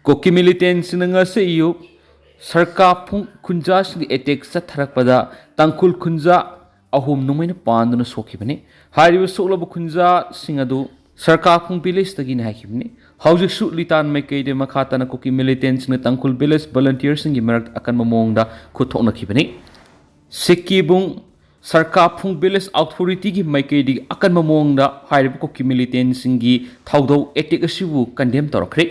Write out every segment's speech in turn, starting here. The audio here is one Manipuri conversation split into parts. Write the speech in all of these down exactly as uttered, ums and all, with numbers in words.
ꯀꯨꯀꯤ ꯃꯤꯂꯤꯇꯦꯟꯁꯤꯡꯅ ꯉꯁꯤ ꯑꯌꯨꯛ ꯁꯔꯀꯥꯐꯨꯡ ꯈꯨꯟꯖꯥꯁꯤꯡꯗ ꯑꯦꯇꯦꯛ ꯆꯠꯊꯔꯛꯄꯗ ꯇꯥꯡꯈꯨꯜ ꯈꯨꯟꯖꯥ ꯑꯍꯨꯝ ꯅꯣꯡꯃꯩꯅ ꯄꯥꯟꯗꯨꯅ ꯁꯣꯛꯈꯤꯕꯅꯤ꯫ ꯍꯥꯏꯔꯤꯕ ꯁꯣꯛꯂꯕ ꯈꯨꯟꯖꯥꯁꯤꯡ ꯑꯗꯨ ꯁꯔꯀꯥꯐꯨꯡ ꯚꯤꯂꯦꯖꯇꯒꯤꯅꯤ ꯍꯥꯏꯈꯤꯕꯅꯤ꯫ ꯍꯧꯖꯤꯛꯁꯨ ꯂꯤꯇꯥꯟ ꯃꯥꯏꯀꯩꯗ ꯃꯈꯥ ꯇꯥꯅ ꯀꯨꯀꯤ ꯃꯤꯂꯤꯇꯦꯟꯁꯤꯡꯅ ꯇꯥꯡꯈꯨꯜ ꯚꯤꯂꯦꯖ ꯚꯣꯂꯟꯇꯤꯌꯔꯁꯤꯡꯒꯤ ꯃꯔꯛꯇ ꯑꯀꯟꯕ ꯃꯑꯣꯡꯗ ꯈꯨꯠ ꯊꯣꯛꯅꯈꯤꯕꯅꯤ꯫ ꯁꯤꯀꯤꯕꯨꯡ ꯁꯔꯀꯥꯐꯨꯡ ꯚꯤꯂꯦꯖ ꯑꯣꯊꯣꯔꯤꯇꯤꯒꯤ ꯃꯥꯏꯀꯩꯗꯒꯤ ꯑꯀꯟꯕ ꯃꯑꯣꯡꯗ ꯍꯥꯏꯔꯤꯕ ꯀꯨꯀꯤ ꯃꯤꯂꯤꯇꯦꯟꯁꯤꯡꯒꯤ ꯊꯧꯗꯧ ꯑꯦꯇꯦꯛ ꯑꯁꯤꯕꯨ ꯀꯟꯗꯦꯝ ꯇꯧꯔꯛꯈ꯭ꯔꯦ꯫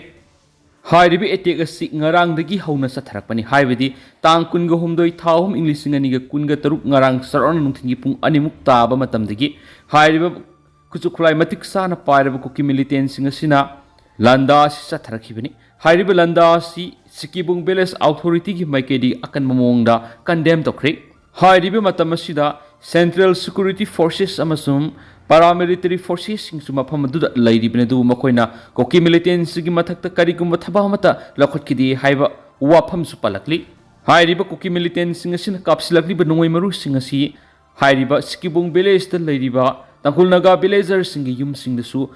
ꯍꯥꯏꯔꯤꯕ ꯑꯦꯇꯦꯛ ꯑꯁꯤ ꯉꯔꯥꯡꯗꯒꯤ ꯍꯧꯅ ꯆꯠꯊꯔꯛꯄꯅꯤ꯫ ꯍꯥꯏꯕꯗꯤ ꯇꯥꯡ ꯀꯨꯟꯒ ꯍꯨꯝꯗꯣꯏ ꯊꯥ ꯑꯍꯨꯝ ꯏꯪ ꯂꯤꯁꯤꯡ ꯑꯅꯤꯒ ꯀꯨꯟꯒ ꯇꯔꯨꯛ ꯉꯔꯥꯡ ꯆꯔꯥꯎꯅ ꯅꯨꯡꯊꯤꯜꯒꯤ ꯄꯨꯡ ꯑꯅꯤꯃꯨꯛ ꯇꯥꯕ ꯃꯇꯝꯗꯒꯤ ꯍꯥꯏꯔꯤꯕ ꯈꯨꯠꯁꯨ ꯈꯨꯠꯂꯥꯏ ꯃꯇꯤꯛ ꯆꯥꯅ ꯄꯥꯏꯔꯕ ꯀꯨꯀꯤ ꯃꯤꯂꯤꯇꯦꯟꯁꯤꯡ ꯑꯁꯤꯅ ꯂꯥꯟꯗꯥ ꯑꯁꯤ ꯆꯠꯊꯔꯛꯈꯤꯕꯅꯤ꯫ ꯍꯥꯏꯔꯤꯕ ꯂꯥꯟꯗꯥ ꯑꯁꯤ ꯁꯤꯀꯤꯕꯨꯡ ꯚꯤꯂꯦꯖ ꯑꯣꯊꯣꯔꯤꯇꯤꯒꯤ ꯃꯥꯏꯀꯩꯗꯒꯤ ꯑꯀꯟꯕ ꯃꯑꯣꯡꯗ ꯀꯟꯗꯦꯝ ꯇꯧꯈ꯭ꯔꯦ꯫ ꯍꯥꯏꯔꯤꯕ ꯃꯇꯝ ꯑꯁꯤꯗ ꯁꯦꯟꯇ꯭ꯔꯦꯜ ꯁꯦꯀ꯭ꯌꯨꯔꯤꯇꯤ ꯐꯣꯔꯁꯦꯁ ꯑꯃꯁꯨꯡ ꯄꯥꯔꯥꯃꯤꯂꯤꯇꯔꯤ ꯐꯣꯔꯁꯦꯁꯁꯤꯡꯁꯨ ꯃꯐꯝ ꯑꯗꯨꯗ ꯂꯩꯔꯤꯕꯅꯤ, ꯑꯗꯨꯕꯨ ꯃꯈꯣꯏꯅ ꯀꯨꯀꯤ ꯃꯤꯂꯤꯇꯦꯟꯁꯤꯡꯒꯤ ꯃꯊꯛꯇ ꯀꯔꯤꯒꯨꯝꯕ ꯊꯕꯛ ꯑꯃꯠꯇ ꯂꯧꯈꯠꯈꯤꯗꯦ ꯍꯥꯏꯕ ꯋꯥꯐꯝꯁꯨ ꯄꯜꯂꯛꯂꯤ꯫ ꯍꯥꯏꯔꯤꯕ ꯀꯨꯀꯤ ꯃꯤꯂꯤꯇꯦꯟꯁꯤꯡ ꯑꯁꯤꯅ ꯀꯥꯞꯁꯤꯜꯂꯛꯂꯤꯕ ꯅꯣꯡꯃꯩ ꯃꯔꯨꯁꯤꯡ ꯑꯁꯤ ꯍꯥꯏꯔꯤꯕ ꯁꯤꯀꯤꯕꯨꯡ ꯚꯤꯂꯦꯖꯇ ꯂꯩꯔꯤꯕ ꯇꯥꯡꯈꯨꯜ ꯅꯥꯒꯥ ꯚꯤꯂꯦꯖꯔꯁꯤꯡꯒꯤ ꯌꯨꯝꯁꯤꯡꯗꯁꯨ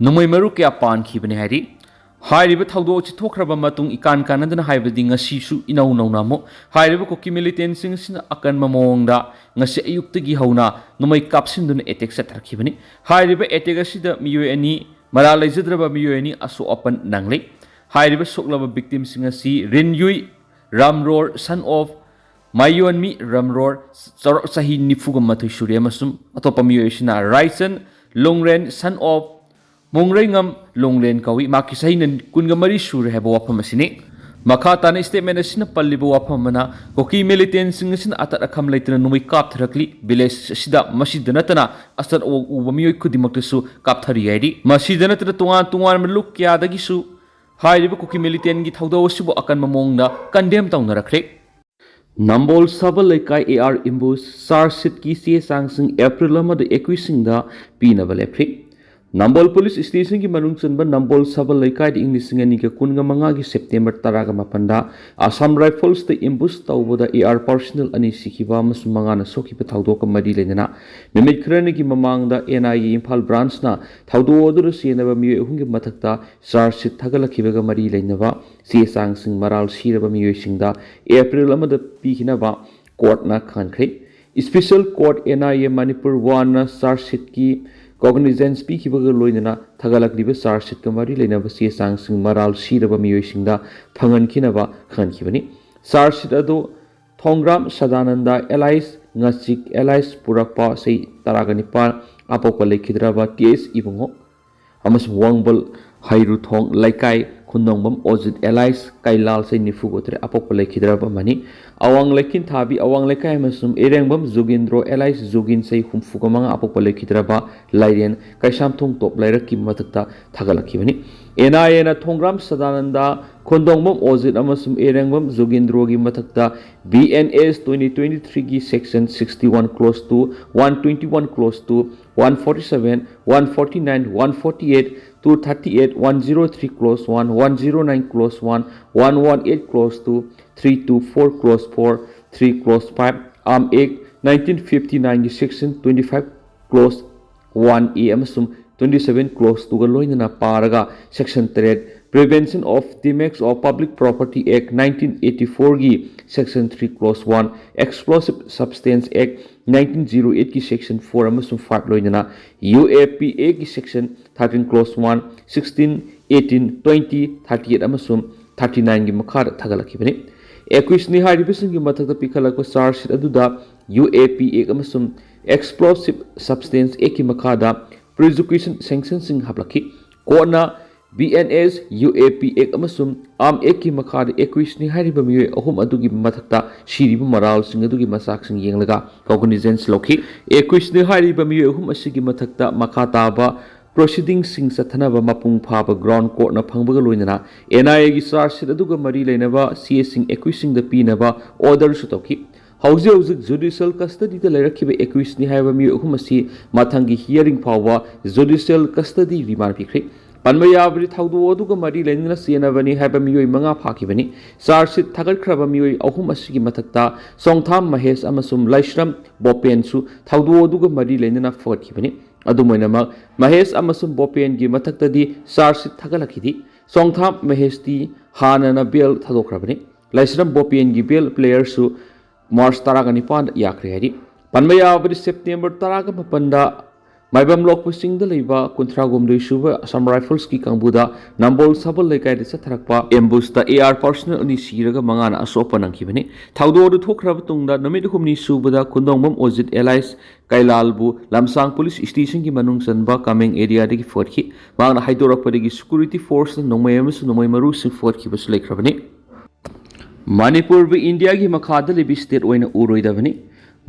ꯅꯣꯡꯃꯩ ꯃꯔꯨ ꯀꯌꯥ ꯄꯥꯟꯈꯤꯕꯅꯤ ꯍꯥꯏꯔꯤ꯫ ꯍꯥꯏꯔꯤꯕ ꯊꯧꯗꯣꯛ ꯑꯁꯤ ꯊꯣꯛꯈ꯭ꯔꯕ ꯃꯇꯨꯡ ꯏꯀꯥꯟ ꯀꯥꯟꯅꯗꯅ, ꯍꯥꯏꯕꯗꯤ ꯉꯁꯤꯁꯨ ꯏꯅꯧ ꯅꯧꯅ ꯑꯃꯨꯛ ꯍꯥꯏꯔꯤꯕ ꯀꯨꯀꯤ ꯃꯤꯂꯤꯇꯦꯟꯁꯤꯡ ꯑꯁꯤꯅ ꯑꯀꯟꯕ ꯃꯑꯣꯡꯗ ꯉꯁꯤ ꯑꯌꯨꯛꯇꯒꯤ ꯍꯧꯅ ꯅꯣꯡꯃꯩ ꯀꯥꯞꯁꯤꯟꯗꯨꯅ ꯑꯦꯇꯦꯛ ꯆꯠꯊꯔꯛꯈꯤꯕꯅꯤ꯫ ꯍꯥꯏꯔꯤꯕ ꯑꯦꯇꯦꯛ ꯑꯁꯤꯗ ꯃꯤꯑꯣꯏ ꯑꯅꯤ, ꯃꯔꯥꯜ ꯂꯩꯖꯗ꯭ꯔꯕ ꯃꯤꯑꯣꯏ ꯑꯅꯤ ꯑꯁꯣꯛ ꯑꯄꯟ ꯅꯪꯂꯤ꯫ ꯍꯥꯏꯔꯤꯕ ꯁꯣꯛꯂꯕ ꯚꯤꯛꯇꯤꯝꯁꯤꯡ ꯑꯁꯤ ꯔꯤꯟꯌꯨꯏ ꯔꯥꯝꯔꯣꯔ, son of ꯃꯥꯏꯌꯣꯟꯃꯤ ꯔꯥꯝꯔꯣꯔ, ꯆꯥꯎꯔꯥꯛ ꯆꯍꯤ ꯅꯤꯐꯨꯒ ꯃꯥꯊꯣꯏ ꯁꯨꯔꯦ, ꯑꯃꯁꯨꯡ ꯑꯇꯣꯞꯄ ꯃꯤꯑꯣꯏ ꯑꯁꯤꯅ ꯔꯥꯏꯆꯟ ꯂꯣꯡꯔꯦꯟ, son of ꯃꯣꯡꯔꯩꯉꯝ ꯂꯣꯡꯂꯦꯟ ꯀꯧꯏ꯫ ꯃꯍꯥꯛꯀꯤ ꯆꯍꯤꯅ ꯀꯨꯟꯒ ꯃꯔꯤ ꯁꯨꯔꯦ ꯍꯥꯏꯕ ꯋꯥꯐꯝ ꯑꯁꯤꯅꯤ꯫ ꯃꯈꯥ ꯇꯥꯅ ꯁ꯭ꯇꯦꯠꯃꯦꯟ ꯑꯁꯤꯅ ꯄꯜꯂꯤꯕ ꯋꯥꯐꯝ ꯑꯃꯅ, ꯀꯨꯀꯤ ꯃꯤꯂꯤꯇꯦꯟꯁꯤꯡ ꯑꯁꯤꯅ ꯑꯇꯠ ꯑꯈꯝ ꯂꯩꯇꯅ ꯅꯣꯡꯃꯩ ꯀꯥꯞꯊꯔꯛꯂꯤ꯫ ꯚꯤꯂꯦꯖ ꯑꯁꯤꯗ ꯃꯁꯤꯗ ꯅꯠꯇꯅ ꯑꯆꯠ ꯑꯋꯣꯛ ꯎꯕ ꯃꯤꯑꯣꯏ ꯈꯨꯗꯤꯡꯃꯛꯇꯁꯨ ꯀꯥꯞꯊꯔꯤ ꯍꯥꯏꯔꯤ꯫ ꯃꯁꯤꯗ ꯅꯠꯇꯅ ꯇꯣꯉꯥꯟ ꯇꯣꯉꯥꯟꯕ ꯂꯨꯞ ꯀꯌꯥꯗꯒꯤꯁꯨ ꯍꯥꯏꯔꯤꯕ ꯀꯨꯀꯤ ꯃꯤꯂꯤꯇꯦꯟꯒꯤ ꯊꯧꯗꯧ ꯑꯁꯤꯕꯨ ꯑꯀꯟꯕ ꯃꯑꯣꯡꯗ ꯀꯟꯗꯦꯝ ꯇꯧꯅꯔꯛꯈ꯭ꯔꯦ꯫ ꯅꯝꯕꯣꯜ ꯁꯕꯜ ꯂꯩꯀꯥꯏ ꯑꯦ ꯑꯥꯔ ꯏꯝꯕꯨꯁ ꯆꯥꯔꯖ ꯁꯤꯠꯀꯤ ꯆꯦ ꯆꯥꯡꯁꯤꯡ ꯑꯦꯄ꯭ꯔꯤꯜ ꯑꯃꯗ ꯑꯦꯀꯨꯏꯁꯤꯡꯗ ꯄꯤꯅꯕ ꯂꯦꯞꯈ꯭ꯔꯦ꯫ ꯅꯝꯕꯣꯜ ꯄꯨꯂꯤꯁ ꯁ꯭ꯇꯦꯁꯟꯒꯤ ꯃꯅꯨꯡ ꯆꯟꯕ ꯅꯝꯕꯣꯜ ꯁꯕꯜ ꯂꯩꯀꯥꯏꯗ ꯏꯪ ꯂꯤꯁꯤꯡ ꯑꯅꯤꯒ ꯀꯨꯟꯒ ꯃꯉꯥꯒꯤ ꯁꯦꯞꯇꯦꯝꯕꯔ ꯇꯔꯥꯒ ꯃꯥꯄꯟꯗ ꯑꯁꯥꯝ ꯔꯥꯏꯐꯜꯁꯇ ꯑꯦꯝꯕꯨꯁ ꯇꯧꯕꯗ ꯑꯦ ꯑꯥꯔ ꯄꯥꯔꯁꯅꯦꯜ ꯑꯅꯤ ꯁꯤꯈꯤꯕ ꯑꯃꯁꯨꯡ ꯃꯉꯥꯅ ꯁꯣꯛꯈꯤꯕ ꯊꯧꯗꯣꯛꯀ ꯃꯔꯤ ꯂꯩꯅꯅ ꯅꯨꯃꯤꯠ ꯈꯔꯅꯤꯒꯤ ꯃꯃꯥꯡꯗ ꯑꯦꯟ ꯑꯥꯏ ꯑꯦ ꯏꯝꯐꯥꯜ ꯕ꯭ꯔꯥꯟꯁꯅ ꯊꯧꯗꯣꯛ ꯑꯗꯨꯗ ꯆꯦꯟꯅꯕ ꯃꯤꯑꯣꯏ ꯑꯍꯨꯝꯒꯤ ꯃꯊꯛꯇ ꯆꯥꯔꯖ ꯁꯤꯠ ꯊꯥꯒꯠꯂꯛꯈꯤꯕꯒ ꯃꯔꯤ ꯂꯩꯅꯕ ꯆꯦ ꯆꯥꯡꯁꯤꯡ ꯃꯔꯥꯜ ꯁꯤꯔꯕ ꯃꯤꯑꯣꯏꯁꯤꯡꯗ ꯑꯦꯄ꯭ꯔꯤꯜ ꯑꯃꯗ ꯄꯤꯈꯤꯅꯕ ꯀꯣꯔꯠꯅ ꯈꯪꯍꯟꯈ꯭ꯔꯦ꯫ Special court N I A Manipur ꯋꯥꯟꯅ ꯆꯥꯔꯖ ꯁꯤꯠꯀꯤ ꯀꯣꯒꯅꯤꯖꯦꯟꯁ ꯄꯤꯈꯤꯕꯒ ꯂꯣꯏꯅꯅ ꯊꯥꯒꯠꯂꯛꯂꯤꯕ ꯆꯥꯔꯖ ꯁꯤꯠꯀ ꯃꯔꯤ ꯂꯩꯅꯕ ꯆꯦ ꯆꯥꯡꯁꯤꯡ ꯃꯔꯥꯜ ꯁꯤꯔꯕ ꯃꯤꯑꯣꯏꯁꯤꯡꯗ ꯐꯪꯍꯟꯈꯤꯅꯕ ꯈꯪꯍꯟꯈꯤꯕꯅꯤ꯫ ꯆꯥꯔꯖ ꯁꯤꯠ ꯑꯗꯨ ꯊꯣꯡꯒ꯭ꯔꯥꯝ ꯁꯗꯥꯅꯟꯗ ꯑꯦꯂꯥꯏꯁ ꯉꯥꯆꯤꯛ ꯑꯦꯂꯥꯏꯁ ꯄꯨꯔꯛꯄ ꯆꯍꯤ ꯇꯔꯥꯒ ꯅꯤꯄꯥꯜ ꯑꯄꯣꯛꯄ ꯂꯩꯈꯤꯗ꯭ꯔꯕ ꯇꯤ ꯑꯦꯁ ꯏꯕꯨꯡꯉꯣ ꯑꯃꯁꯨꯡ ꯋꯥꯡꯕꯜ ꯍꯩꯔꯨꯊꯣꯡ ꯂꯩꯀꯥꯏ ꯈꯨꯟꯗꯣꯡꯕꯝ ꯑꯣꯖꯤꯠ ꯑꯦꯂꯥꯏꯁ ꯀꯩꯂꯥꯜ ꯆꯍꯤ ꯅꯤꯐꯨꯒ ꯇꯔꯦꯠ ꯑꯄꯣꯛꯄ ꯂꯩꯈꯤꯗ꯭ꯔꯕ ꯑꯃꯅꯤ꯫ ꯑꯋꯥꯡ ꯂꯩꯀꯤꯟꯊꯥꯕꯤ ꯑꯋꯥꯡ ꯂꯩꯀꯥꯏ ꯑꯃꯁꯨꯡ ꯏꯔꯦꯡꯕꯝ ꯖꯨꯒꯤꯟꯗ꯭ꯔꯣ ꯑꯦꯂꯥꯏꯁ ꯖꯨꯒꯤꯟ ꯆꯍꯤ ꯍꯨꯝꯐꯨꯒ ꯃꯉꯥ ꯑꯄꯣꯛꯄ ꯂꯩꯈꯤꯗ꯭ꯔꯕ ꯂꯥꯏꯔꯦꯟ ꯀꯩꯁꯥꯝꯊꯣꯡ ꯇꯣꯞ ꯂꯩꯔꯛꯀꯤ ꯃꯊꯛꯇ ꯊꯥꯒꯠꯂꯛꯈꯤꯕꯅꯤ꯫ ꯑꯦꯟ ꯑꯥꯏ ꯑꯦꯅ ꯊꯣꯡꯒ꯭ꯔꯥꯝ ꯁꯗꯥꯅꯟꯗ, ꯈꯣꯟꯗꯣꯡꯕꯝ ꯑꯣꯖꯤꯠ ꯑꯃꯁꯨꯡ ꯏꯔꯦꯡꯕꯝ ꯖꯨꯒꯤꯟꯗ꯭ꯔꯣꯒꯤ ꯃꯊꯛꯇ ꯕꯤ ꯑꯦꯟ ꯑꯦꯁ twenty twenty-threeꯒꯤ section sixty-one clause two, one twenty-one clause two, one forty-seven, one forty-nine, one forty-eight, two thirty-eight, one zero three clause one, one zero nine clause one, one one eight clause two, three two four clause four, three clause five, Arm Act nineteen fifty-nineꯒꯤ section twenty-five clause one A ꯑꯃꯁꯨꯡ twenty-seven clause twoꯒ ꯂꯣꯏꯅꯅ ꯄꯥꯔꯒ section ꯇꯔꯦꯠ, Prevention of Damage of Public Property Act nineteen eighty-fourꯒꯤ section three clause one, Explosive Substance Act nineteen zero eightꯀꯤ section four ꯑꯃꯁꯨꯡ five ꯂꯣꯏꯅꯅ ꯌꯨ ꯑꯦ ꯄꯤ ꯑꯦꯒꯤ section thirteen clause one, sixteen, eighteen, twenty, thirty-eight ꯑꯃꯁꯨꯡ thirty-nineꯒꯤ ꯃꯈꯥꯗ ꯊꯥꯒꯠꯂꯛꯈꯤꯕꯅꯤ꯫ Accused ꯍꯥꯏꯔꯤꯕꯁꯤꯡꯒꯤ ꯃꯊꯛꯇ ꯄꯤꯈꯠꯂꯛꯄ charge sheet ꯑꯗꯨꯗ ꯌꯨ ꯑꯦ ꯄꯤ Act ꯑꯃꯁꯨꯡ Explosive Substance Actꯀꯤ ꯃꯈꯥꯗ prosecution sanctionꯁꯤꯡ ꯍꯥꯞꯂꯛꯈꯤ꯫ ꯀꯣꯔꯠꯅ B N S, U A P Act ꯑꯃꯁꯨꯡ Arm Actꯀꯤ ꯃꯈꯥꯗ accused ꯍꯥꯏꯔꯤꯕ ꯃꯤꯑꯣꯏ ꯑꯍꯨꯝ ꯑꯗꯨꯒꯤ ꯃꯊꯛꯇ ꯁꯤꯔꯤꯕ ꯃꯔꯥꯜꯁꯤꯡ ꯑꯗꯨꯒꯤ ꯃꯆꯥꯛꯁꯤꯡ ꯌꯦꯡꯂꯒ cognizance ꯂꯧꯈꯤ꯫ Accused ꯍꯥꯏꯔꯤꯕ ꯃꯤꯑꯣꯏ ꯑꯍꯨꯝ ꯑꯁꯤꯒꯤ ꯃꯊꯛꯇ ꯃꯈꯥ ꯇꯥꯕ proceedingꯁꯤꯡ ꯆꯠꯊꯅꯕ ꯃꯄꯨꯡ ꯐꯥꯕ ground courtꯅ ꯐꯪꯕꯒ ꯂꯣꯏꯅꯅ ꯑꯦꯟ ꯑꯥꯏ ꯑꯦꯒꯤ charge sheet ꯑꯗꯨꯒ ꯃꯔꯤ ꯂꯩꯅꯕ ꯆꯦꯁꯤꯡ accused ꯄꯤꯅꯕ orderꯁꯨ ꯇꯧꯈꯤ꯫ ꯍꯧꯖꯤꯛ ꯍꯧꯖꯤꯛ ꯖꯨꯗꯤꯁꯤꯌꯦꯜ ꯀꯁꯇꯗꯤꯗ ꯂꯩꯔꯛꯈꯤꯕ ꯑꯦꯀ꯭ꯌꯨꯁꯅꯤ ꯍꯥꯏꯕ ꯃꯤꯑꯣꯏ ꯑꯍꯨꯝ ꯑꯁꯤ ꯃꯊꯪꯒꯤ ꯍꯤꯌꯔꯤꯡ ꯐꯥꯎꯕ ꯖꯨꯗꯤꯁꯤꯌꯦꯜ ꯀꯁꯇꯗꯤ ꯔꯤꯃꯥꯟ ꯄꯤꯈ꯭ꯔꯦ꯫ ꯄꯟꯕ ꯌꯥꯕꯗꯤ, ꯊꯧꯗꯣꯛ ꯑꯗꯨꯒ ꯃꯔꯤ ꯂꯩꯅꯅ ꯆꯦꯟꯅꯕꯅꯤ ꯍꯥꯏꯕ ꯃꯤꯑꯣꯏ ꯃꯉꯥ ꯐꯥꯈꯤꯕꯅꯤ꯫ ꯆꯥꯔꯖ ꯁꯤꯠ ꯊꯥꯒꯠꯈ꯭ꯔꯕ ꯃꯤꯑꯣꯏ ꯑꯍꯨꯝ ꯑꯁꯤꯒꯤ ꯃꯊꯛꯇ ꯁꯣꯡꯊꯥꯝ ꯃꯍꯦꯁ ꯑꯃꯁꯨꯡ ꯂꯥꯏꯁ꯭ꯔꯝ ꯕꯣꯄꯦꯟꯁꯨ ꯊꯧꯗꯣꯛ ꯑꯗꯨꯒ ꯃꯔꯤ ꯂꯩꯅꯅ ꯐꯒꯠꯈꯤꯕꯅꯤ꯫ ꯑꯗꯨꯝ ꯑꯣꯏꯅꯃꯛ, ꯃꯍꯦꯁ ꯑꯃꯁꯨꯡ ꯕꯣꯄꯦꯟꯒꯤ ꯃꯊꯛꯇꯗꯤ ꯆꯥꯔꯖ ꯁꯤꯠ ꯊꯥꯒꯠꯂꯛꯈꯤꯗꯦ꯫ ꯁꯣꯡꯊꯥꯝ ꯃꯍꯦꯁꯇꯤ ꯍꯥꯟꯅꯅ ꯕꯦꯜ ꯊꯥꯗꯣꯛꯈ꯭ꯔꯕꯅꯤ꯫ ꯂꯥꯏꯁ꯭ꯔꯝ ꯕꯣꯄꯦꯟꯒꯤ ꯕꯦꯜ ꯄ꯭ꯂꯦꯌꯔꯁꯨ ꯃꯥꯔꯆ ꯇꯔꯥꯒ ꯅꯤꯄꯥꯟꯗ ꯌꯥꯈ꯭ꯔꯦ ꯍꯥꯏꯔꯤ꯫ ꯄꯟꯕ ꯌꯥꯕꯗꯤ, ꯁꯦꯞꯇꯦꯝꯕꯔ ꯇꯔꯥꯒ ꯃꯥꯄꯟꯗ ꯃꯥꯏꯕꯝ ꯂꯣꯛꯄ ꯆꯤꯡꯗ ꯂꯩꯕ ꯀꯨꯟꯊ꯭ꯔꯥ ꯍꯨꯝꯗꯣꯏ ꯁꯨꯕ ꯑꯁꯥꯝ ꯔꯥꯏꯐꯜꯁꯀꯤ ꯀꯥꯡꯕꯨꯗ ꯅꯝꯕꯣꯜ ꯁꯥꯕꯜ ꯂꯩꯀꯥꯏꯗ ꯆꯠꯊꯔꯛꯄ ꯑꯦꯝꯕꯨꯁꯇ ꯑꯦ ꯑꯥꯔ ꯄꯥꯔꯁꯅꯦꯜ ꯑꯅꯤ ꯁꯤꯔꯒ ꯃꯉꯥꯅ ꯑꯁꯣꯛꯄ ꯅꯪꯈꯤꯕꯅꯤ꯫ ꯊꯧꯗꯣꯛ ꯑꯗꯨ ꯊꯣꯛꯈ꯭ꯔꯕ ꯇꯨꯡꯗ ꯅꯨꯃꯤꯠ ꯍꯨꯝꯅꯤ ꯁꯨꯕꯗ ꯈꯨꯟꯗꯣꯡꯕꯝ ꯑꯣꯖꯤꯠ ꯑꯦꯂꯥꯏꯁ ꯀꯩꯂꯥꯜꯕꯨ ꯂꯝꯁꯥꯡ ꯄꯨꯂꯤꯁ ꯁ꯭ꯇꯦꯁꯟꯒꯤ ꯃꯅꯨꯡ ꯆꯟꯕ ꯀꯃꯦꯡ ꯑꯦꯔꯤꯌꯥꯗꯒꯤ ꯐꯒꯠꯈꯤ꯫ ꯃꯍꯥꯛꯅ ꯍꯥꯏꯗꯣꯔꯛꯄꯗꯒꯤ ꯁꯦꯀ꯭ꯌꯨꯔꯤꯇꯤ ꯐꯣꯔꯁꯅ ꯅꯣꯡꯃꯩ ꯑꯃꯁꯨꯡ ꯅꯣꯡꯃꯩ ꯃꯔꯨꯁꯤꯡ ꯐꯒꯠꯈꯤꯕꯁꯨ ꯂꯩꯈ꯭ꯔꯕꯅꯤ꯫ ꯃꯅꯤꯄꯨꯔꯕꯨ ꯏꯟꯗꯤꯌꯥꯒꯤ ꯃꯈꯥꯗ ꯂꯩꯕ ꯁ꯭ꯇꯦꯠ ꯑꯣꯏꯅ ꯎꯔꯣꯏꯗꯕꯅꯤ꯫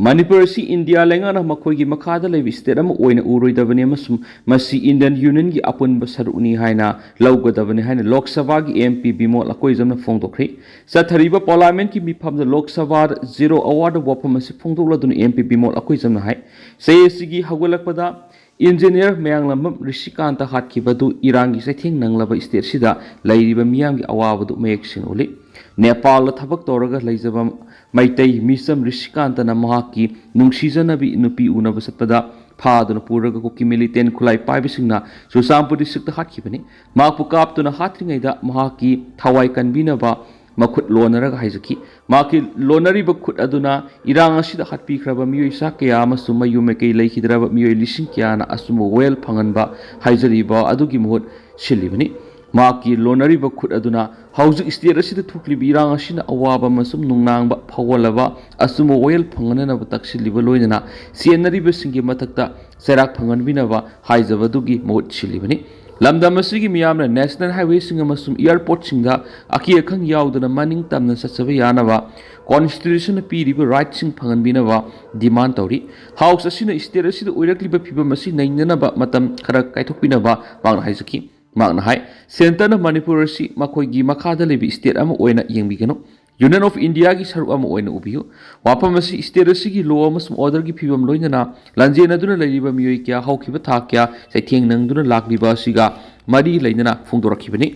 ꯃꯅꯤꯄꯨꯔ ꯑꯁꯤ ꯏꯟꯗꯤꯌꯥ ꯂꯩꯉꯥꯛꯅ ꯃꯈꯣꯏꯒꯤ ꯃꯈꯥꯗ ꯂꯩꯕ ꯁ꯭ꯇꯦꯠ ꯑꯃ ꯑꯣꯏꯅ ꯎꯔꯣꯏꯗꯕꯅꯤ ꯑꯃꯁꯨꯡ ꯃꯁꯤ ꯏꯟꯗꯤꯌꯟ ꯌꯨꯅꯤꯌꯟꯒꯤ ꯑꯄꯨꯟꯕ ꯁꯔꯨꯛꯅꯤ ꯍꯥꯏꯅ ꯂꯧꯒꯗꯕꯅꯤ ꯍꯥꯏꯅ ꯂꯣꯛ ꯁꯚꯥꯒꯤ ꯑꯦꯝ ꯄꯤ ꯕꯤꯃꯣꯜ ꯑꯀꯣꯏꯖꯝꯅ ꯐꯣꯡꯗꯣꯛꯈ꯭ꯔꯤ꯫ ꯆꯠꯊꯔꯤꯕ ꯄꯥꯔꯂꯤꯌꯥꯃꯦꯟꯠꯀꯤ ꯃꯤꯐꯝꯗ ꯂꯣꯛ ꯁꯚꯥꯗ ꯖꯤꯔꯣ ꯑꯋꯥꯔꯗ ꯋꯥꯐꯝ ꯑꯁꯤ ꯐꯣꯡꯗꯣꯛꯂꯗꯨꯅ ꯑꯦꯝ ꯄꯤ ꯕꯤꯃꯣꯜ ꯑꯀꯣꯏꯖꯝꯅ ꯍꯥꯏ, ꯆꯍꯤ ꯑꯁꯤꯒꯤ ꯍꯧꯒꯠꯂꯛꯄꯗ ꯏꯟꯖꯤꯅꯤꯌꯔ ꯃꯌꯥꯡꯂꯝꯕꯝ ꯔꯤꯁꯤꯀꯥꯟꯇ ꯍꯥꯠꯈꯤꯕꯗꯨ ꯏꯔꯥꯡꯒꯤ ꯆꯩꯊꯦꯡ ꯅꯪꯂꯕ ꯁ꯭ꯇꯦꯠꯁꯤꯗ ꯂꯩꯔꯤꯕ ꯃꯤꯌꯥꯝꯒꯤ ꯑꯋꯥꯕꯗꯨ ꯃꯌꯦꯛ ꯁꯦꯡꯅ ꯎꯠꯂꯤ꯫ ꯅꯦꯄꯥꯜꯗ ꯊꯕꯛ ꯇꯧꯔꯒ ꯂꯩꯖꯕ ꯃꯩꯇꯩ ꯃꯤꯆꯝ ꯔꯤꯁꯤꯀꯥꯟꯇꯅ ꯃꯍꯥꯛꯀꯤ ꯅꯨꯡꯁꯤꯖꯅꯕꯤ ꯅꯨꯄꯤ ꯎꯅꯕ ꯆꯠꯄꯗ ꯐꯥꯗꯨꯅ ꯄꯨꯔꯒ ꯀꯨꯀꯤ ꯃꯤꯂꯤꯇꯦꯟ ꯈꯨꯠꯂꯥꯏ ꯄꯥꯏꯕꯁꯤꯡꯅ ꯆꯨꯔꯆꯥꯟꯄꯨꯔ ꯗꯤꯁꯇ꯭ꯔꯤꯛꯇ ꯍꯥꯠꯈꯤꯕꯅꯤ꯫ ꯃꯍꯥꯛꯄꯨ ꯀꯥꯞꯇꯨꯅ ꯍꯥꯠꯇ꯭ꯔꯤꯉꯩꯗ ꯃꯍꯥꯛꯀꯤ ꯊꯋꯥꯏ ꯀꯟꯕꯤꯅꯕ ꯃꯈꯨꯠ ꯂꯣꯟꯅꯔꯒ ꯍꯥꯏꯖꯈꯤ꯫ ꯃꯍꯥꯛꯀꯤ ꯂꯣꯟꯅꯔꯤꯕ ꯈꯨꯠ ꯑꯗꯨꯅ ꯏꯔꯥꯡ ꯑꯁꯤꯗ ꯍꯥꯠꯄꯤꯈ꯭ꯔꯕ ꯃꯤꯑꯣꯏ ꯆꯥ ꯀꯌꯥ ꯑꯃꯁꯨꯡ ꯃꯌꯨꯝ ꯃꯀꯩ ꯂꯩꯈꯤꯗ꯭ꯔꯕ ꯃꯤꯑꯣꯏ ꯂꯤꯁꯤꯡ ꯀꯌꯥꯅ ꯑꯆꯨꯝꯕ ꯋꯥꯌꯦꯜ ꯐꯪꯍꯟꯕ ꯍꯥꯏꯖꯔꯤꯕ ꯑꯗꯨꯒꯤ ꯃꯍꯨꯠ ꯁꯤꯜꯂꯤꯕꯅꯤ꯫ ꯃꯍꯥꯛꯀꯤ ꯂꯣꯟꯅꯔꯤꯕ ꯈꯨꯠ ꯑꯗꯨꯅ ꯍꯧꯖꯤꯛ ꯁ꯭ꯇꯦꯠ ꯑꯁꯤꯗ ꯊꯣꯛꯂꯤꯕ ꯏꯔꯥꯡ ꯑꯁꯤꯅ ꯑꯋꯥꯕ ꯑꯃꯁꯨꯡ ꯅꯨꯡꯅꯥꯡꯕ ꯐꯥꯎꯍꯜꯂꯕ ꯑꯆꯨꯝꯕ ꯋꯥꯌꯦꯜ ꯐꯪꯍꯟꯅꯅꯕ ꯇꯛꯁꯤꯜꯂꯤꯕ ꯂꯣꯏꯅꯅ ꯆꯦꯟꯅꯔꯤꯕꯁꯤꯡꯒꯤ ꯃꯊꯛꯇ ꯆꯩꯔꯥꯛ ꯐꯪꯍꯟꯕꯤꯅꯕ ꯍꯥꯏꯖꯕꯗꯨꯒꯤ ꯃꯍꯨꯠ ꯁꯤꯜꯂꯤꯕꯅꯤ꯫ ꯂꯝꯗꯝ ꯑꯁꯤꯒꯤ ꯃꯤꯌꯥꯝꯅ ꯅꯦꯁꯅꯦꯜ ꯍꯥꯏꯋꯦꯁꯤꯡ ꯑꯃꯁꯨꯡ ꯑꯦꯌꯥꯔꯄꯣꯔꯠꯁꯤꯡꯗ ꯑꯀꯤ ꯑꯈꯪ ꯌꯥꯎꯗꯅ ꯃꯅꯤꯡ ꯇꯝꯅ ꯆꯠꯆꯕ ꯌꯥꯅꯕ ꯀꯣꯟꯁꯇꯤꯇ꯭ꯌꯨꯁꯟꯅ ꯄꯤꯔꯤꯕ ꯔꯥꯏꯠꯁꯤꯡ ꯐꯪꯍꯟꯕꯤꯅꯕ ꯗꯤꯃꯥꯟ ꯇꯧꯔꯤ꯫ ꯍꯥꯎꯁ ꯑꯁꯤꯅ ꯁ꯭ꯇꯦꯠ ꯑꯁꯤꯗ ꯑꯣꯏꯔꯛꯂꯤꯕ ꯐꯤꯕꯝ ꯑꯁꯤ ꯅꯩꯅꯅꯕ ꯃꯇꯝ ꯈꯔ ꯀꯥꯏꯊꯣꯛꯄꯤꯅꯕ ꯃꯍꯥꯛꯅ ꯍꯥꯏꯖꯈꯤ꯫ ꯃꯍꯥꯛꯅ ꯍꯥꯏ, ꯁꯦꯟꯇꯔꯅ ꯃꯅꯤꯄꯨꯔ ꯑꯁꯤ ꯃꯈꯣꯏꯒꯤ ꯃꯈꯥꯗ ꯂꯩꯕ ꯁ꯭ꯇꯦꯠ ꯑꯃ ꯑꯣꯏꯅ ꯌꯦꯡꯕꯤꯒꯅꯨ꯫ Union of Indiaꯒꯤ ꯁꯔꯨꯛ ꯑꯃ ꯑꯣꯏꯅ ꯎꯕꯤꯌꯨ꯫ ꯋꯥꯐꯝ ꯑꯁꯤ state ꯑꯁꯤꯒꯤ law ꯑꯃꯁꯨꯡ orderꯒꯤ ꯐꯤꯕꯝ ꯂꯣꯏꯅꯅ ꯂꯥꯟꯖꯦꯟꯅꯗꯨꯅ ꯂꯩꯔꯤꯕ ꯃꯤꯑꯣꯏ ꯀꯌꯥ ꯍꯧꯈꯤꯕ ꯊꯥ ꯀꯌꯥ ꯆꯩꯊꯦꯡ ꯅꯪꯗꯨꯅ ꯂꯥꯛꯂꯤꯕ ꯑꯁꯤꯒ ꯃꯔꯤ ꯂꯩꯅꯅ ꯐꯣꯡꯗꯣꯔꯛꯈꯤꯕꯅꯤ꯫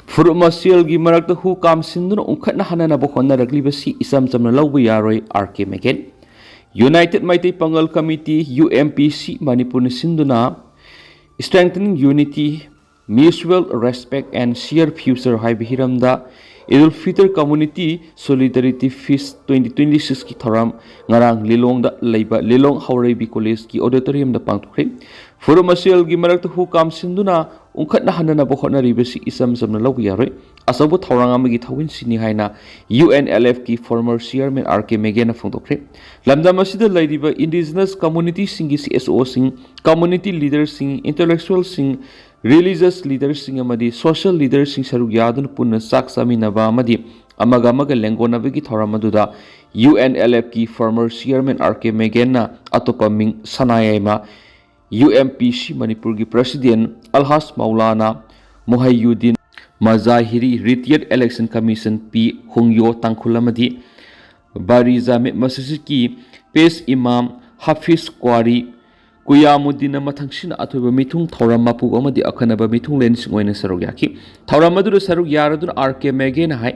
ꯐꯨꯔꯨꯞ ꯃꯁꯦꯜꯒꯤ ꯃꯔꯛꯇ ꯍꯨ ꯀꯥꯝꯁꯤꯟꯗꯨꯅ ꯎꯪꯈꯠꯅ ꯍꯟꯅꯅꯕ ꯍꯣꯠꯅꯔꯛꯂꯤꯕꯁꯤ ꯏꯆꯝ ꯆꯝꯅ ꯂꯧꯕ ꯌꯥꯔꯣꯏ, ꯑꯥꯔ ꯀꯦ ꯃꯦꯒꯦꯟ꯫ United ꯃꯩꯇꯩ ꯄꯥꯉꯜ ꯀꯃꯤꯇꯤ, ꯌꯨ ꯑꯦꯝ ꯄꯤ ꯁꯤ, ꯃꯅꯤꯄꯨꯔꯅ ꯁꯤꯟꯗꯨꯅ Strengthening Unity, Mutual Respect and Share Future ꯍꯥꯏꯕ ꯍꯤꯔꯝꯗ Idul Fitr community solidarity feast twenty twenty sixꯀꯤ ꯊꯧꯔꯝ ꯉꯔꯥꯡ ꯂꯤꯂꯣꯡꯗ ꯂꯩꯕ ꯂꯤꯂꯣꯡ ꯍꯥꯎꯔꯩꯕꯤ ꯀꯣꯂꯦꯖꯀꯤ auditoriumꯗ ꯄꯥꯡꯊꯣꯛꯈ꯭ꯔꯦ꯫ ꯐꯨꯔꯨꯞ ꯃꯁꯦꯜꯒꯤ ꯃꯔꯛꯇ ꯍꯨ ꯀꯥꯝꯁꯤꯟꯗꯨꯅ ꯎꯪꯈꯠꯅ ꯍꯟꯅꯅꯕ ꯍꯣꯠꯅꯔꯤꯕꯁꯤ ꯏꯆꯝ ꯆꯝꯅ ꯂꯧꯕ ꯌꯥꯔꯣꯏ, ꯑꯆꯧꯕ ꯊꯧꯔꯥꯡ ꯑꯃꯒꯤ ꯊꯧꯑꯣꯏꯟꯁꯤꯅꯤ ꯍꯥꯏꯅ ꯌꯨ ꯑꯦꯟ ꯑꯦꯜ ꯑꯦꯐꯀꯤ former chairman ꯑꯥꯔ ꯀꯦ ꯃꯦꯒꯦꯟꯅ ꯐꯣꯡꯗꯣꯛꯈ꯭ꯔꯦ꯫ ꯂꯝꯗꯝ ꯑꯁꯤꯗ ꯂꯩꯔꯤꯕ indigenous communityꯁꯤꯡꯒꯤ C S ꯑꯣꯁꯤꯡ, community leaderꯁꯤꯡ, intellectualꯁꯤꯡ, religious leaderꯁꯤꯡ ꯑꯃꯗꯤ social leaderꯁꯤꯡ ꯁꯔꯨꯛ ꯌꯥꯗꯨꯅ ꯄꯨꯟꯅ ꯆꯥꯛ ꯆꯥꯃꯤꯟꯅꯕ ꯑꯃꯗꯤ ꯑꯃꯒ ꯑꯃꯒ ꯂꯦꯡꯒꯣꯟꯅꯕꯒꯤ ꯊꯧꯔꯝ ꯑꯗꯨꯗ ꯌꯨ ꯑꯦꯟ ꯑꯦꯜ ꯑꯦꯐꯀꯤ former chairman ꯑꯥꯔ ꯀꯦ ꯃꯦꯒꯦꯟꯅ ꯑꯇꯣꯞꯄ ꯃꯤꯡ ꯁꯅꯥꯌꯥꯏꯃ, ꯌꯨ ꯑꯦꯝ ꯄꯤ ꯁꯤ ꯃꯅꯤꯄꯨꯔꯒꯤ president ꯑꯜꯍꯥꯖ Maulana ꯃꯨꯍꯩꯌꯨꯗꯤꯟ ꯃꯖꯥꯍꯤꯔꯤ, retired election commission ꯄꯤ ꯍꯣꯡꯌꯣ ꯇꯥꯡꯈꯨꯜ ꯑꯃꯗꯤ ꯕꯥꯔꯤꯖꯥꯃꯤꯠ ꯃꯁꯖꯤꯗꯀꯤ ꯄꯦꯁ ꯏꯃꯥꯝ ꯍꯥꯐꯤꯖ ꯀ꯭ꯋꯥꯔꯤ ꯀꯨꯌꯥꯃꯨꯗꯤꯟꯅ ꯃꯊꯪꯁꯤꯅ ꯑꯊꯣꯏꯕ ꯃꯤꯊꯨꯡ ꯊꯧꯔꯝ ꯃꯄꯨ ꯑꯃꯗꯤ ꯑꯈꯟꯅꯕ ꯃꯤꯊꯨꯡꯂꯦꯟꯁꯤꯡ ꯑꯣꯏꯅ ꯁꯔꯨꯛ ꯌꯥꯈꯤ꯫ ꯊꯧꯔꯝ ꯑꯗꯨꯗ ꯁꯔꯨꯛ ꯌꯥꯔꯗꯨꯅ ꯑꯥꯔ ꯀꯦ ꯃꯦꯒꯦꯅ ꯍꯥꯏ,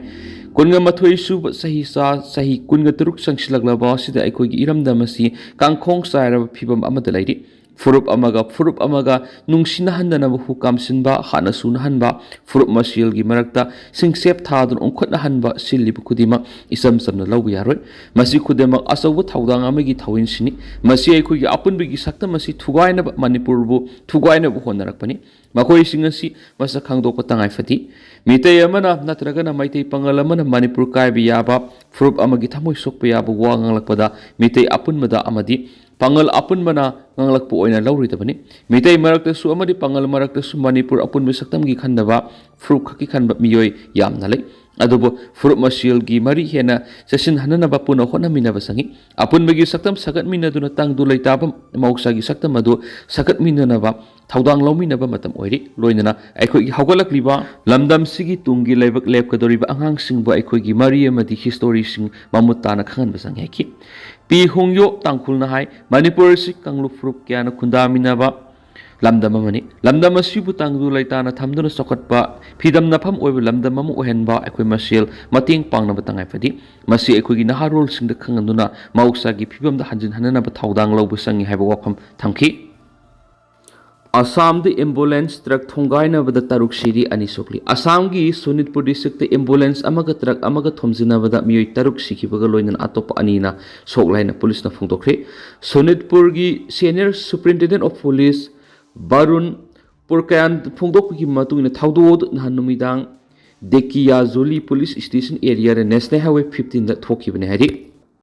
ꯀꯨꯟꯒ ꯃꯥꯊꯣꯏ ꯁꯨꯕ ꯆꯍꯤ ꯆꯥ ꯆꯍꯤ ꯀꯨꯟꯒ ꯇꯔꯨꯛ ꯆꯪꯁꯤꯜꯂꯛꯂꯕ ꯑꯁꯤꯗ ꯑꯩꯈꯣꯏꯒꯤ ꯏꯔꯝꯗꯝ ꯑꯁꯤ ꯀꯥꯡꯈꯣꯡ ꯆꯥꯏꯔꯕ ꯐꯤꯕꯝ ꯑꯃꯗ ꯂꯩꯔꯤ꯫ ꯐꯨꯔꯨꯞ ꯑꯃꯒ ꯐꯨꯔꯨꯞ ꯑꯃꯒ ꯅꯨꯡꯁꯤꯅꯍꯟꯗꯅꯕ ꯍꯨ ꯀꯥꯝꯁꯤꯟꯕ, ꯍꯥꯠꯅ ꯁꯨꯅꯍꯟꯕ, ꯐꯨꯔꯨꯞ ꯃꯁꯦꯜꯒꯤ ꯃꯔꯛꯇ ꯁꯤꯡꯆꯦꯞ ꯊꯥꯗꯨꯅ ꯎꯪꯈꯠꯅꯍꯟꯕ ꯁꯤꯜꯂꯤꯕ ꯈꯨꯗꯤꯡꯃꯛ ꯏꯆꯝ ꯆꯝꯅ ꯂꯧꯕ ꯌꯥꯔꯣꯏ꯫ ꯃꯁꯤ ꯈꯨꯗꯤꯡꯃꯛ ꯑꯆꯧꯕ ꯊꯧꯗꯥꯡ ꯑꯃꯒꯤ ꯊꯧꯑꯣꯏꯟꯁꯤꯅꯤ꯫ ꯃꯁꯤ ꯑꯩꯈꯣꯏꯒꯤ ꯑꯄꯨꯟꯕꯒꯤ ꯁꯛꯇꯝ ꯑꯁꯤ ꯊꯨꯒꯥꯏꯅꯕ, ꯃꯅꯤꯄꯨꯔꯕꯨ ꯊꯨꯒꯥꯏꯅꯕ ꯍꯣꯠꯅꯔꯛꯄꯅꯤ꯫ ꯃꯈꯣꯏꯁꯤꯡ ꯑꯁꯤ ꯃꯁꯛ ꯈꯪꯗꯣꯛꯄ ꯇꯉꯥꯏ ꯐꯗꯦ꯫ ꯃꯤꯇꯩ ꯑꯃꯅ ꯅꯠꯇ꯭ꯔꯒꯅ ꯃꯩꯇꯩ ꯄꯥꯉꯜ ꯑꯃꯅ ꯃꯅꯤꯄꯨꯔ ꯀꯥꯏꯕ ꯌꯥꯕ, ꯐꯨꯔꯨꯞ ꯑꯃꯒꯤ ꯊꯃꯣꯏ ꯁꯣꯛꯄ ꯌꯥꯕ ꯋꯥ ꯉꯥꯡꯂꯛꯄꯗ ꯃꯤꯇꯩ ꯑꯄꯨꯟꯕꯗ ꯑꯃꯗꯤ ꯄꯥꯉꯜ ꯑꯄꯨꯟꯕꯅ ꯉꯥꯡꯂꯛꯄ ꯑꯣꯏꯅ ꯂꯧꯔꯣꯏꯗꯕꯅꯤ꯫ ꯃꯤꯇꯩ ꯃꯔꯛꯇꯁꯨ ꯑꯃꯗꯤ ꯄꯥꯉꯜ ꯃꯔꯛꯇꯁꯨ ꯃꯅꯤꯄꯨꯔ ꯑꯄꯨꯟꯕ ꯁꯛꯇꯝꯒꯤ ꯈꯟꯗꯕ, ꯐꯨꯔꯨꯞ ꯈꯛꯀꯤ ꯈꯟꯕ ꯃꯤꯑꯣꯏ ꯌꯥꯝꯅ ꯂꯩ꯫ ꯑꯗꯨꯕꯨ ꯐꯨꯔꯨꯞ ꯃꯁꯦꯜꯒꯤ ꯃꯔꯤ ꯍꯦꯟꯅ ꯆꯦꯠꯁꯤꯟꯍꯟꯅꯅꯕ ꯄꯨꯟꯅ ꯍꯣꯠꯅꯃꯤꯟꯅꯕ ꯆꯪꯏ꯫ ꯑꯄꯨꯟꯕꯒꯤ ꯁꯛꯇꯝ ꯁꯥꯒꯠꯃꯤꯟꯅꯗꯨꯅ ꯇꯪꯗꯨ ꯂꯩꯇꯥꯕ ꯃꯍꯧꯁꯥꯒꯤ ꯁꯛꯇꯝ ꯑꯗꯨ ꯁꯥꯒꯠꯃꯤꯟꯅꯅꯕ ꯊꯧꯗꯥꯡ ꯂꯧꯃꯤꯟꯅꯕ ꯃꯇꯝ ꯑꯣꯏꯔꯤ꯫ ꯂꯣꯏꯅꯅ ꯑꯩꯈꯣꯏꯒꯤ ꯍꯧꯒꯠꯂꯛꯂꯤꯕ ꯂꯝꯗꯝꯁꯤꯒꯤ ꯇꯨꯡꯒꯤ ꯂꯩꯕꯥꯛ ꯂꯦꯞꯀꯗꯧꯔꯤꯕ ꯑꯉꯥꯡꯁꯤꯡꯕꯨ ꯑꯩꯈꯣꯏꯒꯤ ꯃꯔꯤ ꯑꯃꯗꯤ ꯍꯤꯁꯇꯣꯔꯤꯁꯤꯡ ꯃꯃꯨꯠ ꯇꯥꯅ ꯈꯪꯍꯟꯕ ꯆꯪꯏ ꯍꯥꯏꯈꯤ꯫ ꯄꯤ ꯍꯣꯡꯌꯣ ꯇꯥꯡꯈꯨꯜꯅ ꯍꯥꯏ, ꯃꯅꯤꯄꯨꯔ ꯑꯁꯤ ꯀꯥꯡꯂꯨꯞ ꯐꯨꯔꯨꯞ ꯀꯌꯥꯅ ꯈꯨꯟꯗꯥꯃꯤꯟꯅꯕ ꯂꯝꯗꯝ ꯑꯃꯅꯤ꯫ ꯂꯝꯗꯝ ꯑꯁꯤꯕꯨ ꯇꯪꯗꯨ ꯂꯩꯇꯥꯅ ꯊꯝꯗꯨꯅ ꯆꯥꯎꯈꯠꯄ, ꯐꯤꯗꯝꯅꯐꯝ ꯑꯣꯏꯕ ꯂꯝꯗꯝ ꯑꯃ ꯑꯣꯏꯍꯟꯕ ꯑꯩꯈꯣꯏ ꯃꯁꯦꯜ ꯃꯇꯦꯡ ꯄꯥꯡꯅꯕ ꯇꯉꯥꯏ ꯐꯗꯦ꯫ ꯃꯁꯤ ꯑꯩꯈꯣꯏꯒꯤ ꯅꯍꯥꯔꯣꯜꯁꯤꯡꯗ ꯈꯪꯍꯟꯗꯨꯅ ꯃꯍꯧꯁꯥꯒꯤ ꯐꯤꯕꯝꯗ ꯍꯟꯖꯤꯟꯍꯟꯅꯅꯕ ꯊꯧꯗꯥꯡ ꯂꯧꯕ ꯆꯪꯏ ꯍꯥꯏꯕ ꯋꯥꯐꯝ ꯊꯝꯈꯤ꯫ ꯑꯁꯥꯝꯗ ꯑꯦꯝꯕꯨꯂꯦꯟꯁ ꯇ꯭ꯔꯛ ꯊꯣꯡꯒꯥꯏꯅꯕꯗ ꯇꯔꯨꯛ ꯁꯤꯔꯤ, ꯑꯅꯤ ꯁꯣꯛꯂꯤ꯫ ꯑꯁꯥꯝꯒꯤ ꯁꯣꯅꯤꯠꯄꯨꯔ ꯗꯤꯁꯇ꯭ꯔꯤꯛꯇ ꯑꯦꯝꯕꯨꯂꯦꯟꯁ ꯑꯃꯒ ꯇ꯭ꯔꯛ ꯑꯃꯒ ꯊꯣꯝꯖꯤꯟꯅꯕꯗ ꯃꯤꯑꯣꯏ ꯇꯔꯨꯛ ꯁꯤꯈꯤꯕꯒ ꯂꯣꯏꯅꯅ ꯑꯇꯣꯞꯄ ꯑꯅꯤꯅ ꯁꯣꯛꯂꯦ ꯍꯥꯏꯅ ꯄꯨꯂꯤꯁꯅ ꯐꯣꯡꯗꯣꯛꯈ꯭ꯔꯦ꯫ ꯁꯣꯅꯤꯠꯄꯨꯔꯒꯤ ꯁꯦꯅꯤꯌꯔ ꯁꯨꯄꯔꯤꯟꯇꯦꯟꯗꯦꯟ ꯑꯣꯐ ꯄꯨꯂꯤꯁ ꯕꯥꯔꯨꯟ ꯄꯨꯔꯀꯌꯥꯟ ꯐꯣꯡꯗꯣꯛꯄꯒꯤ ꯃꯇꯨꯡ ꯏꯟꯅ ꯊꯧꯗꯣꯛ ꯑꯗꯨ ꯅꯍꯥꯟ ꯅꯨꯃꯤꯗꯥꯡ ꯗꯦꯀꯤꯌꯥꯖꯨꯂꯤ ꯄꯨꯂꯤꯁ ꯁ꯭ꯇꯦꯁꯟ ꯑꯦꯔꯤꯌꯥꯗ ꯅꯦꯁꯅꯦꯜ ꯍꯥꯏꯋꯦ ꯐꯤꯐꯇꯤꯟꯗ ꯊꯣꯛꯈꯤꯕꯅꯤ ꯍꯥꯏꯔꯤ꯫